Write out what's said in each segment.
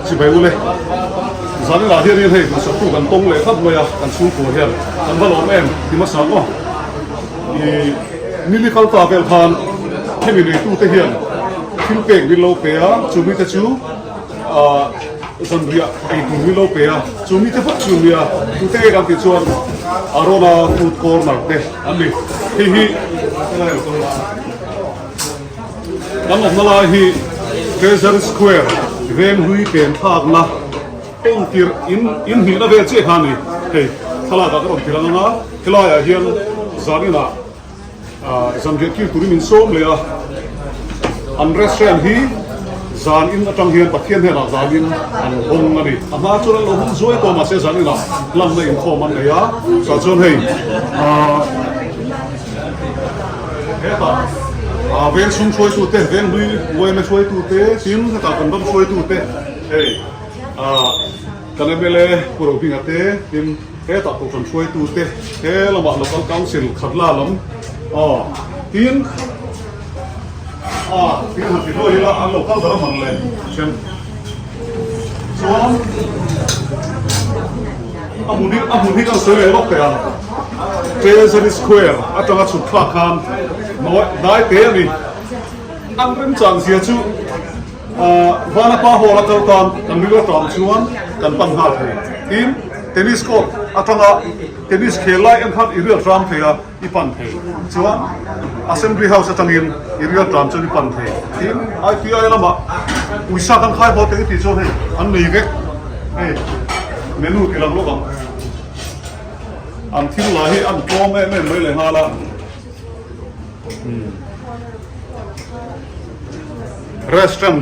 Chibai ule. Zaninah hianin hei duhsaktu kan tawng leh tlat mai a, kan chhungkua hian kan va lawm em ti hmasa ang aw. I nili kal ta vel khan hemi neitute hian thil pek min lo pe a, chumi te chu ah zanriah ei tur min lo pe a, chumi te vak chu nia tute nge kan tih chuan Arona food corner te an ni. Hei hi helai lo kal a. Kan awmna lai hi Treasury Square Venghlui pen thlakna tawn tirh in in hnihna vel chiah kha a ni. Hei thlalak ah ka rawn ti lang ang a, helai ah hian zaninah ah zanriah kil turin min sawm leh a, an restaurant hi zan in atang hian Pathian hnenah zan in an hawng a ni. A hma chuan an lo hawng zuai tawh mahse zan inah hlanna inkhawm an nei a, tah chuan hei ah. Hetah veng chhung hruaitute, veng hlui yma hruaitute tin hetah kan ram hruaitute hei kan mla Pu Rohminga te tin hetah kohhran hruaitute he lamah local council Khatla lam aw tin tin han ti hluai ila an lo kal ber a man le then chuan a hmun hi a hmun hi kan sawi leh lawk teh ang Treasury Square atanga chhuk thlak khan nawi hnai te a ni an remchang zia chu ah Vanapa Hall a kal tan kan rilru tam chuan kan pan nghal thei tin tennis court atanga tennis khel lai en khan i riat ram thei a. I pan thei chuan Assembly House atangin i rial tlan chuan i pan thei tin IPI lamah uisa kan khai haw teh i tih chuan hei an nei vek hei menu ti lang lawk ang an thil lah hi an tlawm em em mai leh nghal a restaurant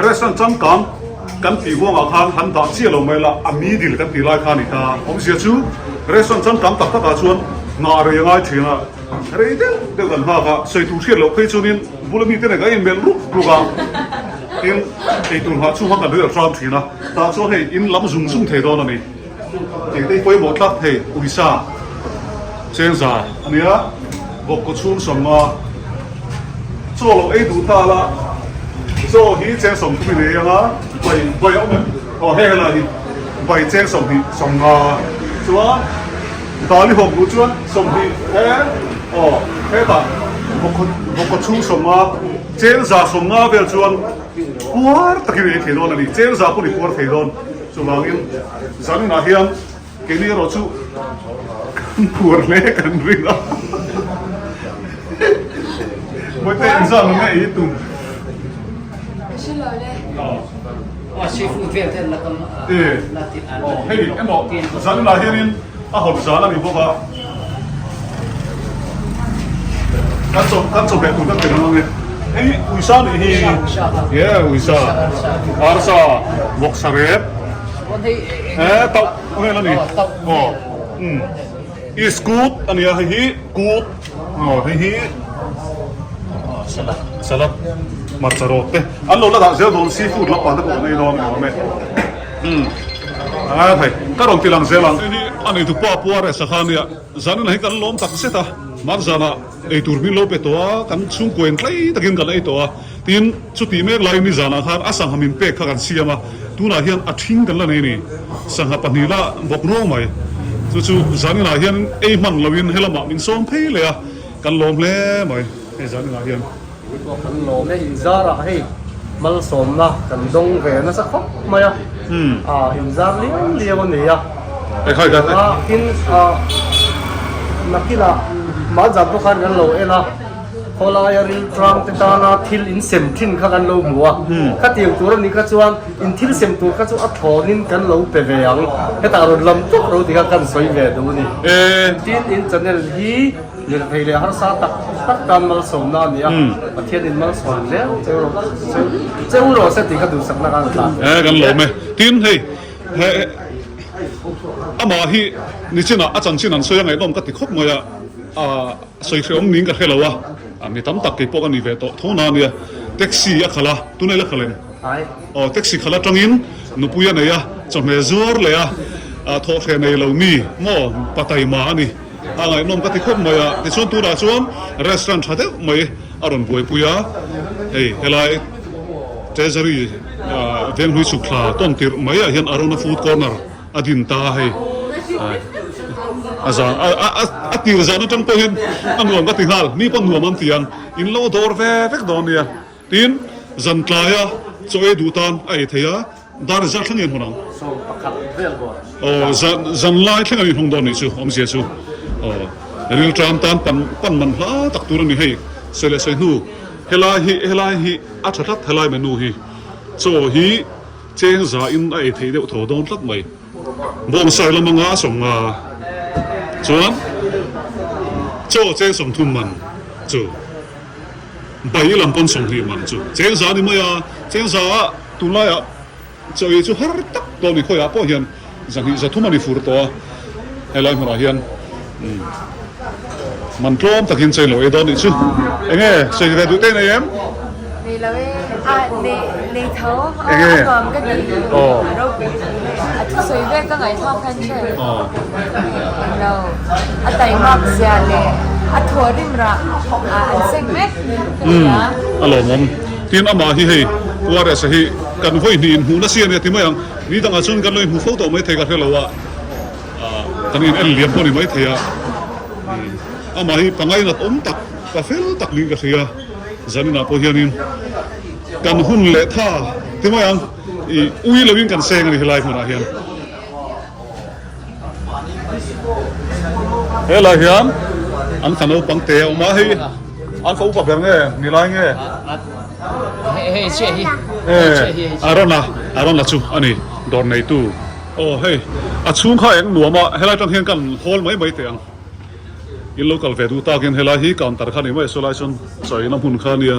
restaurant changkang kan tih huangah khan han dah chiah lo mai la a middle kan tih lai kha a ni ta awmzia chu restaurant changkang tak takah chuan nghah rei a ngai thin a rei deuh deuh kan nghak a sawi tur hriat loh phei chuanin bula mite nen kan inmelh ruk ruk a tin eitur nghah chhung khan kan ril hram thin a tah chuan hei in lam zung zung thei dawn a ni. Engte hi pawimawh tlak thei uisa chengza a nia, vawk kaw chhung sawmnga chaw lo ei duh ta la, chaw hi cheng 30 in ei anga bai bai a awm em? Aw heng helai hi bai cheng 20 sawmnga chuan dali hawk duh chuan 20 he aw hetah vawk vawk kaw chhung sawmnga chengza sawmnga vel chuan puar takin ei thei dawn a ni, chengza pawh ni puar thei dawn. Chuvangin zaninah hian keini erawh chu kan puar hle kan ring a. Mawite inzam ang nge ei tum? Ka hre lo le. Aw seafood vel te la tam la ti an. Aw hei emaw zaninah hianin a hawn zan a ni bawk a. Kan chaw kan chawhmeh tur kan pe ang ange. Hei uisa nih hi. Ye uisa. Arsa vawksa rep. He tauh vel a ni. Aw umm is kut a nia hei hi kut aw hei hi salad hmarcha rawt te an lo la dah zel dawn seafood lampang te pawh an ei dawn a ni awm e. Umm a thei ka rawn ti lang zel ang. Hei hi a nei tupa puar e sakha nia zanin ah hi kan lawm tak zet a mar zanah ei tur min lo pe tawh a kan chhungkua in tlei takin kan ei tawh a tin chutih mek laiin ni zanah khan a sangha min pek kha kan siam a tunah hian a thing kan la nei a ni sangha pahnih la bawk nuang mai chu chu zanin ah hian ei hman loin helamah min sawm phei leh a kan lawm hle mai hei zanin ah hian. Ni pawh kan lawm e, inzarah hei malsawmna kan dawng ve nasa khawp mai a, ah inzar liau liau a ni a, tin ah nakinah mahzan pawh khan kan lo en a, khawlaia riltram te tana thil in sem thin kha kan lo hmu a, khatiang tur a nih kha chuan in thil sem tur kha chu a thlawnin kan lo pe ve ang, hetah rawn lam tawk ro tih kha kan sawi ve duh a ni. Tin in channel hi. Lirthei leh harsa tak tak tan malsawmna a ni a, Pathianin malsawm zel cheu rawh cheu rawh se tih kha duhsakna kan tlan. E kan lawm e. Tin hei he amah hi nichinah a chanchin an sawi a ngaihnawm ka ti khawp mai a, a sawi hrehawm niin ka hre lo a, mi tam tak kei pawh ka ni ve tawh tho na ania, taxi a khalh a, tunah ila khalh em? Aw taxi khalh atangin nupui a nei a, chawhmeh zuar leh a, thawhhreh nei lo mi maw pataima a ni. A ngaihnawm ka ti khawp mai a, tichuan tunah chuan restaurant tha deuh mai a rawn buaipui a, hei helai Treasury Venghlui chhuk thla tawn tirh mai ah hian Arona Food Corner a din ta a hei. A zan a tir zan atang pawh hian a nuam ka ti nghal, mi pawh nuam an ti ang, in lo dawr ve vek dawn nia. Tin, zan tlaia chaw ei duh tan a ei thei a, dar zat thleng in hawn ang. 11 vel bawr. Aw, zan zan lai thleng an inhawng dawn nih chu, awmzia chu. Aw, rilṭam tan pan pan man hla tak tur a ni hei, sawi leh sawi hnu, helai hi helai hi a ṭha tlat helai menu hi, chaw hi cheng za in a ei theih deuh tho dawn tlat mai. Bawngsawi lam anga 50 chuan chaw cheng 30 man chu. Bai lam pawn 20 man chu chengza a ni mai a, chengza ah tunlaiah chaw ei chu har tak tawh a ni, khawiah pawh hian 200 300 a ni fur tawh a, helai hmunah hian man tlawm takin chaw in lo ei dawn nih chu, enge sawi ve duh te nei em? Nei lo e, a nei nei tho a nuam ka ti a ropui a thusawi vel ka ngaihthlak khan hre eng lo a taimak zia leh a thaw rim rah an seng mek ka ti a. A lawmawm. Tin amah hi hei Juarez-a hi kan vawi hnih inhmuh nasi a nia ti mai ang. Ni dangah chuan kan lo inhmu fo tawh maithei ka hre lo a, kan in en liam pawh a ni maithei a. Amah hi pangainat awm tak, pa fel tak niin ka hria. Zaninah pawh hianin kan hun leh tha ti mai ang ih ui loin kan seng a ni helai hmunah hian. Helai hian an fa naupang te a awm a hei an fa upa ber nge ni lai nge Arona Arona chu a ni dawr neitu aw hei a chhung kha eng nuam a helai tang hian kan hawl mai mai teh ang. In lo kal ve duh takin helai hi counter kha ni mai a sawlai chuan chaina hmun kha ania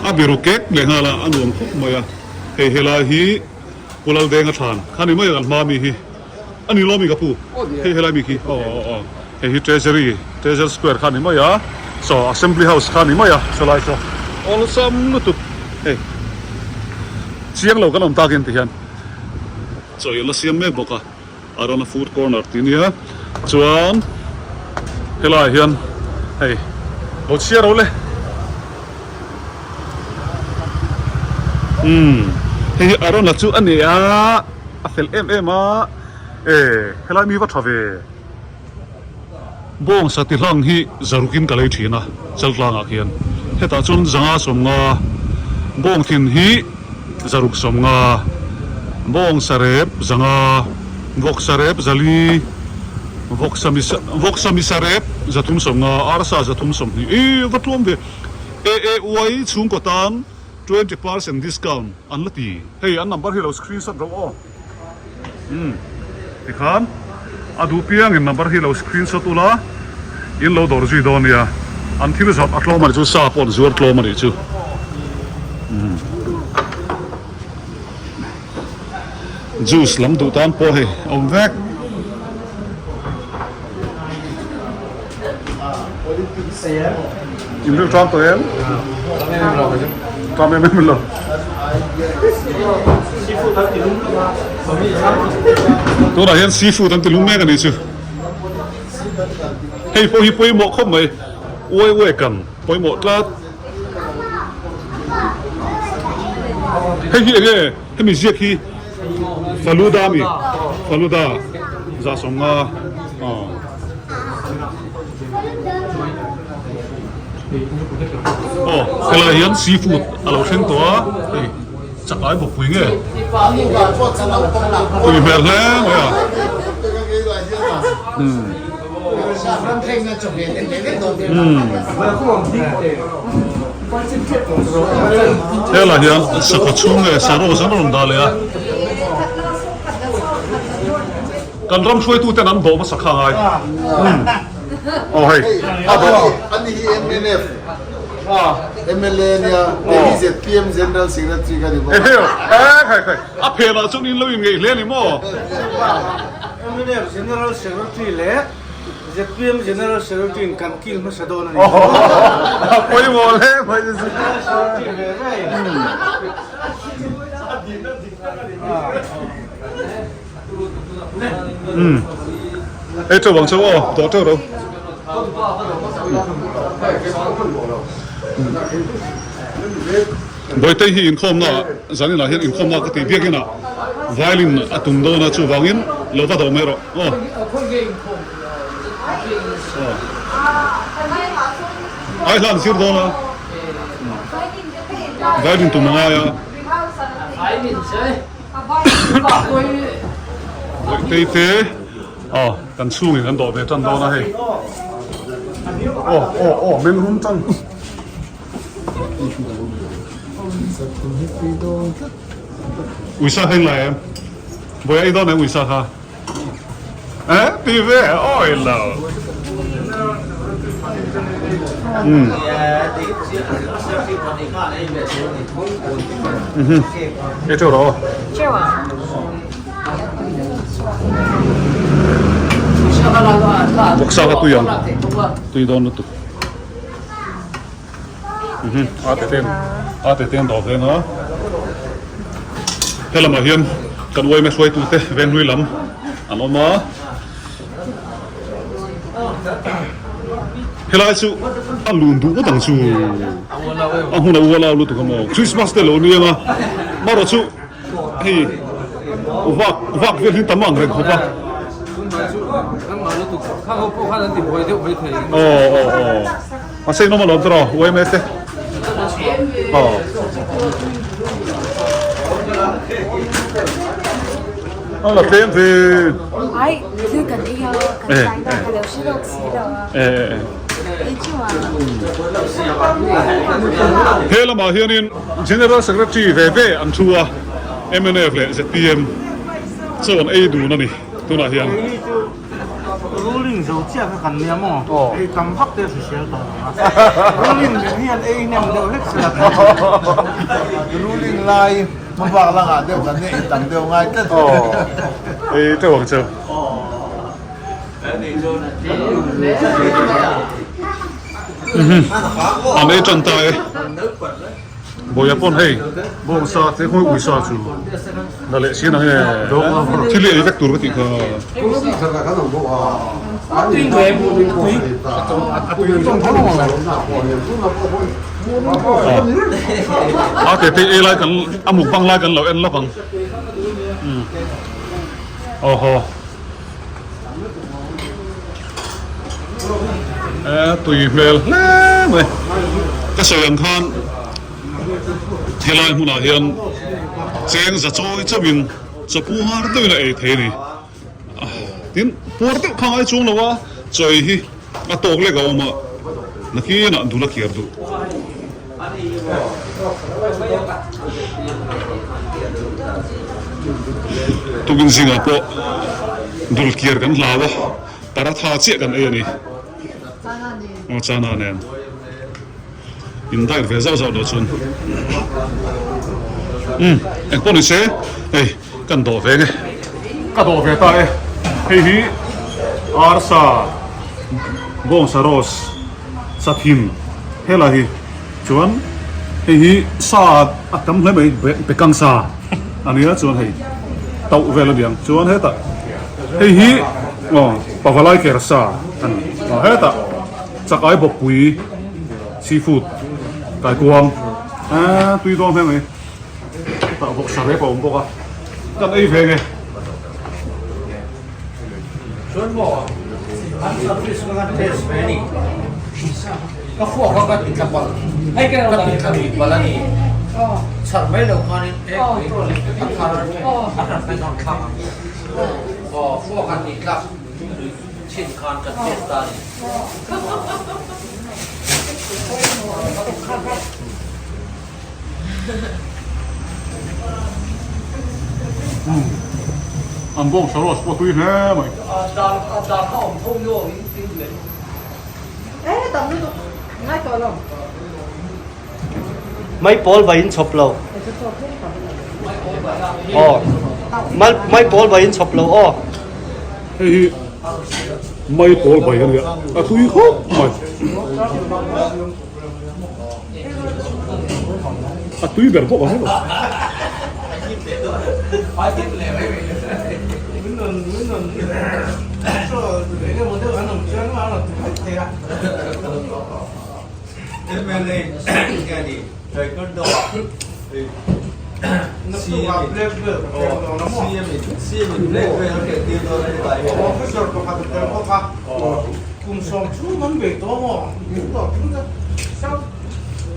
a biru kek leh nghal a a nuam khawp mai a hei helai hi Pu Laldenga thlan kha ni mai a kan hma mi hi a ni lawmi ka pu hei helai mi khi aw aw aw hei hi treasury treasure square kha ni mai a saw assembly house kha ni mai a sawlai saw awlsam lutuk hei chiang lo kan awm takin ti hian chaw i la siam mek bawk a. Arona food corner tih nia chuan helaiah hian hei lo chhiar ro le umm hei hi Arona chu a ni a a fel em em a e helai mi va tha ve. Bawngsa ti hlang hi zarukin ka lei thin a, Chaltlangah khian. Hetah chuan 500 50 bawng thin hi zaruk 50, bawngsa rep 500, vawksa rep 400, vawksa misa vawksa misa rep 350, arsa 320. Ih va tluang ve. AAY chhungkaw tan 20% discount an la ti. Hei an number hi lo screenshot rawh aw. Umm tikhan a duh piangin number hi lo screenshot ula in lo dawr zui dawn nia an thil zawrh a tlawm a nih chu sa pawh an zuar tlawm a nih chu umm juice lam duh tan pawh hei a awm vek. In rilru ṭam tawh em? Ṭam em em lo. Tunah hian seafood an ti lum mek a nih chu. Hei pawh hi pawimawh khawp mai. Uai uai kan pawimawh tlat. Hei hi enge hemi ziak hi Faluda a mi? Faluda 150 aw. Aw helai hian seafood a lo thleng tawh a hei chakai bawkpui nge tui hmel hle mai a umm helai hian sakhaw chhung leh saros an rawn dah leh a. Kan ram hruaitu ten an dawh hmasa kha ngai. Aw hei. A dawh. Ani hi mnf MLA nia hei hi ZPM General Secretary ka ni bawk a. Eheu eh khai khai a phen ah chuan in lo in ngeih hle ni maw. Mnf General Secretary leh ZPM General Secretary in kan kil hmasa dawn a ni. A pawimawh hle mai chu. General Secretary ve ve. Ei teuh ang chauh aw, dawh teuh ro. Bawitei hi inkhawmna zaninah hian inkhawmna ka tih biakinah violin a tum dawn a chuvangin lo va dawh mai rawh aw. Ai hlan zir dawn a violin tum a ngai a. Bawitei te aw kan chhungin kan dawh ve tan dawn a hei aw aw aw mengrum tan. Uisa kha in lai em? Bawiah i dawn em uisa kha? Eh ti ve awi lo. Um. Mhm. E teuh rawh aw. Teuh ah. Vawksa kha tui ang. Tui dawn lutuk. A te ten a te ten dawh veng a helamah hian kan uaime hruaitute venghlui lam an awm a helai chu a lun duh ngawt ang chu a hmun a ual au lutuk a maw Christmas te lo ni ang a marawh chu Hei vak vak vel hi tam ang reng khawp a. Aw aw aw. A sei nawm alawm tiraw YMA te. Aw. A la tlem ve. Ai, thil kan ei a, kan tlai na ka lo hre lawk si lo a. Eh eh. He lamah hianin General Secretary ve ve an thu a, mnf leh zpm chaw an ei dun a ni tunah hian. Keini chu ruling zo chiah kha kan nia maw? Ei tam vak te a hrisel tawh lo a, ruling nen hian ei hnem deuh hlek se a tha. Ruling lai hmabak langah deuh kan nia ei tam deuh ngai tlat. Ei teuh ang che. An ei tan ta e. Bawiha pawn hei bawngsa te khawi uisa chu la leh si nang e. Thil hi ei vek tur ka tih kha. A te te ei lai kan a mukbang lai kan lo en lawk ang. Aw haw. Tui hmel hle mai. Ka sawi ang khan helai hmunah hian cheng za chawi chauhin chaw puar deuhin a ei thei a ni. Tin, puar deuh kha ngai chuang lo a, chawi hi a tawk lek a awm a, nakinah dul a kiar duh. Tukin zingah pawh dul kiar kan hlau a, paratha chiah kan ei a ni. Aw chana nen in diet ve zauh zauh loh chuan umm eng pawh ni se hei kan dawh ve nge. Ka dawh ve ta e, hei hi arsa bawngsa roast. Sathim hela hi chuan hei hi sa a tam hle mai bekang sa a nia chuan hei tauh vel a niang chuan hetah hei hi aw pavalai ker sa a ni aw hetah chakai bawkpui seafood kaikuang eee tui dawn hle mai hetah bawk sarep a awm bawk a kan ei ve nge. Chuan maw an service kha kan test ve a ni. Ka fuak kha ka ti tla palh ka ti tla lui palh a ni. Chhar mai lo khanin ek a thar a hran mai khan thlak ang. Aw fuak a ti tlak lui chhin khan kan test ta a ni. An bawng saros pawh tui hle mai. Mai pawl vai in chhawp lo. Aw. Mai mai pawl vai in chhawp lo aw. Hei hi mai pawl vai a nia a tui khawp mai. A tui ber bawk ang emaw. Taekwondo ah CM in CM in black belt a ken tir dawn a ni tah hian. Officer pakhat a tel bawk a, kum sawm chhung an bei tawh maw? South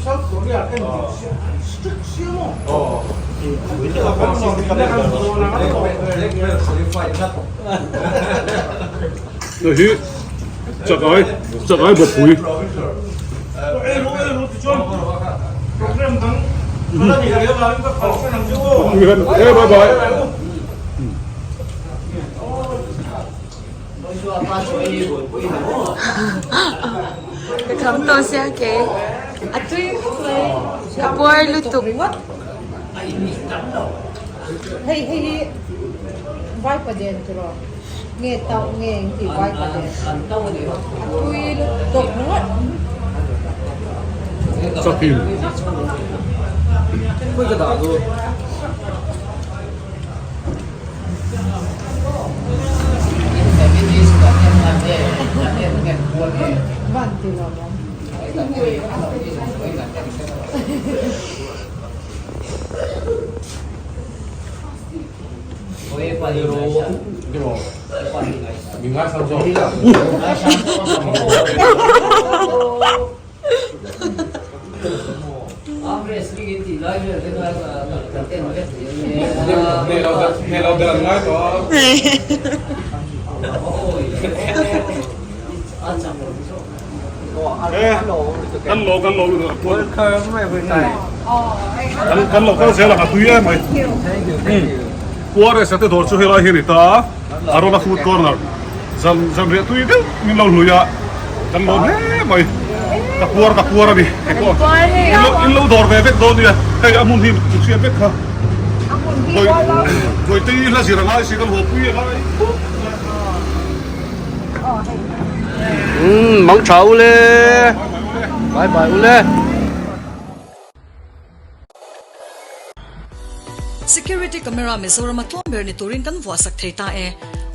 South Korea en dik sia an strict sia maw? Black belt qualified tlat. Hei hi chakai chakai bawpui. E bye bye. Ka kham tawh sia ke a tui khawp mai ka puar lutuk. Hei hei hi vai paden tur aw nge tauh nge eng tih vai paden a tui lutuk ringawt. Chakin. Van ti lo maw. Kan lo kan lo kan lo kal zel ang a tui em mai Kuaresa te dawr chu helai hi a ni ta Arona food corner zan zan riah tui deuh min lo hlui a kan lawm hle mai ka puar ka puar a ni in lo dawr ve vek dawn nia hei a hmun hi i hriat vek kha Bawihte hi hla zir a ngai si kan haw pui a ngai. Umm mang tha u le bye bye u le. Security camera Mizoram a tlawm ber ni turin kan vuahsak thei ta e.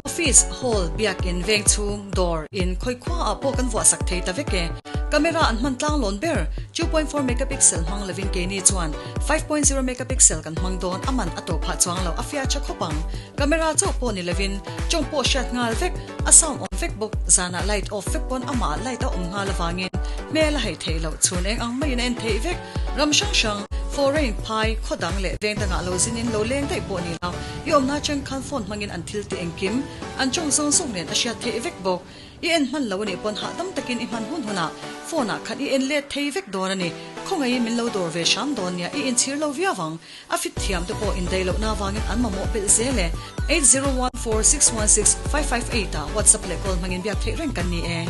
Office, hall, biakin, veng chhung, dawr, in, khawi khua ah pawh kan vuahsak thei ta vek e. Camera an hman tlang lawn ber, 2.4 megapixel hmang lovin keini chuan 5.0 megapixel kan hmang dawn a man a to phah chuang lo a fiah tha khawp ang. Camera chauh pawh ni lovin tawng pawh hriat nghal vek, a sound awm vek bawk, zanah light off vek pawn amah light a awm nghal avangin hmel a haih theih loh chhun eng ang maiin a en theih vek. Ram hrang hrang, foreign, phai, khaw dang leh veng dangah lo zinin lo leng daih pawh ni lo, i awmna atang khan phone hmangin an thil tih engkim, an tawng zawng zawng nen a hriat theih vek bawk. I en hman lo a nih pawn hahdam takin i hman hun hunah phone ah khan i en let thei vek dawn a ni. Khawngaihin min lo dawr ve hram dawn nia, i inchhir lo viau ang. A fit thiam te pawh indaih lohna avangin an mamawh belh zel e. 8014616558 ah WhatsApp leh call hmangin biak theih reng kan ni e.